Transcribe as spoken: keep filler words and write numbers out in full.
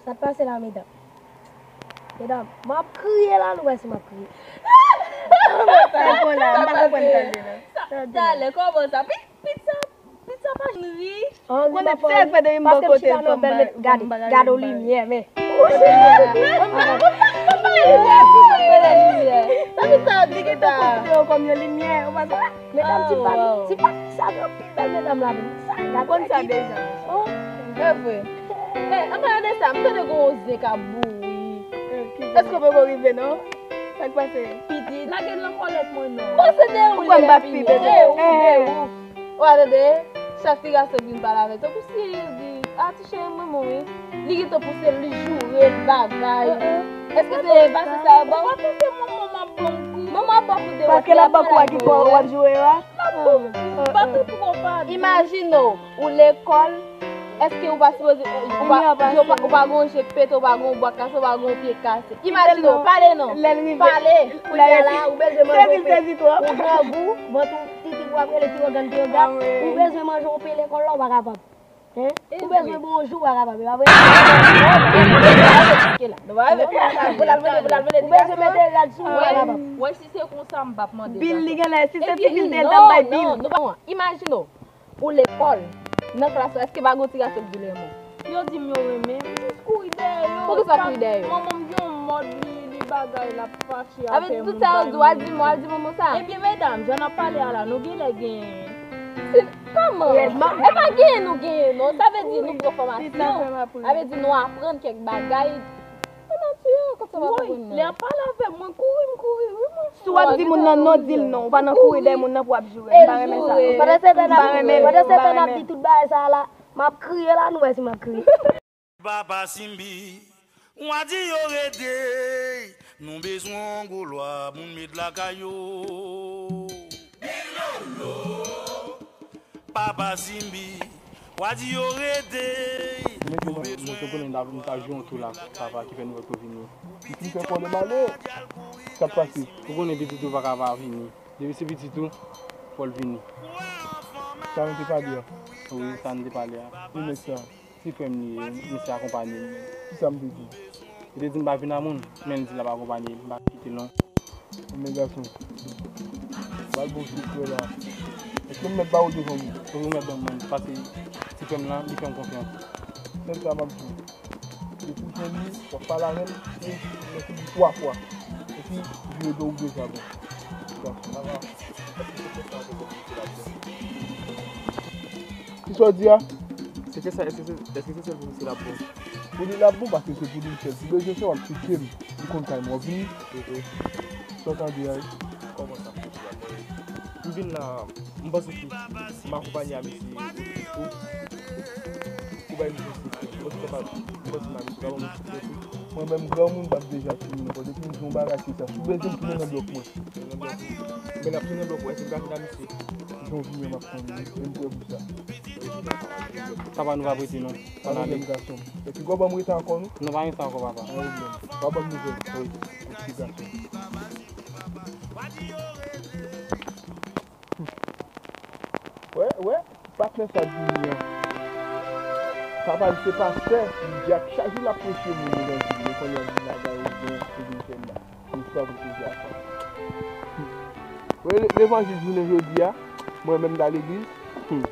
Sa k pase la, medam? Medam, m ap kriye la, nou wè si m ap kriye. Sa konn la, m pa konprann tande la. Talè, kòman sa? Pi- Pizza, pizza pa janm ri. Ou konnen se fè depi m bò kote l fò m ba- fò m bagay. Gade, gade limyè, men. Sa pizza ap di ki ta. Yo kòm yon limyè, ou pa sa? Medam, ti pa, ti pa, sa gen pi bèl medam la menm. Sa, gade konn sa deja. Oh. E vre. Hey, ann pale de sa, m tande gon zen k ap bouri. Èske w poko rive non? Sa k pase? Pitit. Lage l nan kòlèt mwen non. Bon, se de ou. Poukwa m pa pi bèl? De ou, de ou. Ou a tande, chak ti gason k vin pale avè l, tankou si li di, "A, ti cheri, m renmen w, wi." Li gentan pouse l, li joure l, bagay. Èske se pase sa yo ba w? Ou pa tande manman m ap ban m kou? Manman ap ba w kou de wòt, paske l ap ba w kou a ki bò w ap joure a? L ap ban m kou, pa tou kou konpa. Imajine w, ou lekòl, èske ou pa sipoze, ou pa, ou pa, ou pa gon je k pete, ou pa gon bwa kase, ou pa gon pye kase. Imajine w, pale non. Pale. Kounye a la, ou bezwen manje, ou grangou, vant ou titip, w ap rele ti wògàn, ti wògàn. Ou bezwen manje, ou peye lekòl la, ou pa kapab. Hein? Ou bezwen bonjou, ou pa kapab, e pa vre? Ou bezwen mete rad sou ou, ou pa kapab. Wè, si se konsa, m p ap mande. Bil, li genlè, si se ti bil te, l t ap bay bil. Imajine w. Ou lekòl, nan klas la, èske pa gon ti gason k di w renmen w? Yo di m yo renmen m, m jis kouri dèyè yo. Poukisa w kouri dèyè yo? Manman m gen yon mòd, li, li bagay, l ap fache avè moun. Sa vle di tout sa yo di w, w al di, w al di manman w sa? Ebyen, medam, jan n ap pale a la, nou genlè gen. Kòman? E pa genyen nou genyen, non. Sa vle di nou pran fòmasyon. Sa vle di nou aprann kèk bagay. Woy, lè ap pale avè mwen, kouri, m kouri, wi, mwen. Si w ap di moun nan non, di l non. Ou pa nan kouri dèyè moun nan pou w ap joure. M pa renmen sa. Pandan se tan n ap, pandan se tan n ap di tout bagay sa a la, m ap kriye la, nou wè si m ap kriye. Papa Simbi, w a di yo rete, nou bezwen yon gwo lwa, moun met lakay yo. Papa Simbi, w a di yo rete. Mete mwen, mwen te konnen m ta, m ta jwe yon tou la, papa, ki fè nou wè ke w vini. M fin fè pwoblèm ale. Sa k pase? Ou konnen pitit ou pa ka pa vini. Depi se pitit ou, fò l vini. Sa nou te pale a? Wi, sa nou te pale a. Ou met sa. Ti frè m li ye, misye akonpanye m. Kisa m te di? Li te di m pa vin a moun, men li di l ap akonpanye m, m pa kite l non. Men gason, m al bon ti frè la. Èske m mèt ba ou devan moun? Wi, ou mèt ban m, paske ti frè m lan, li fè m konfyans. Men sa m ap di w. Depi w jwenn li, w ap pale avè l, se nan figi twa fwa. Epi, vire do w deja bon. Gason. Kisa w di a? Se ke sa, èske se, èske se sèl pou misye l ap bon? Pou li l ap bon, paske se pou li l fè l. Si bezwen fè, w ap tcheke m. Li konn kay mwen, w ap vini. Sa w tande a, wi. Kòman sa pou li l ap bon? M vin la, m panse ke m akonpanye a misye. Ou bay misye respè. M panse m pa, m panse m pa misye, pa ban misye respè tou. Mwen menm granmoun, m ap deja timoun ankò. Depi m di yon bagay, se sa. Si w bezwen m, tounen nan blòk mwen. Men n ap tounen blòk ou, èske m ka vin a misye? Jan w vini an, m ap tann ou, e m prè pou sa. Papa, nou p ap rete non. Pa pwoblèm, gason m. Epi gò ban m rete ankò non. Non, pa gen sa ankò, papa. Pa pwoblèm. W ap ban m nouvèl. Wi. Oke, gason m. Wè, wè, patnè sa vini an. Papa l se pastè, li di ak chak jou l ap preche moun yo nan vil yo, kounye a l vin lagay yo, gen pou vin fè mal. Li pa pou te di a sa. Wè, le-, levanjil jounen jodi a, mwen menm m t al legliz, hmm,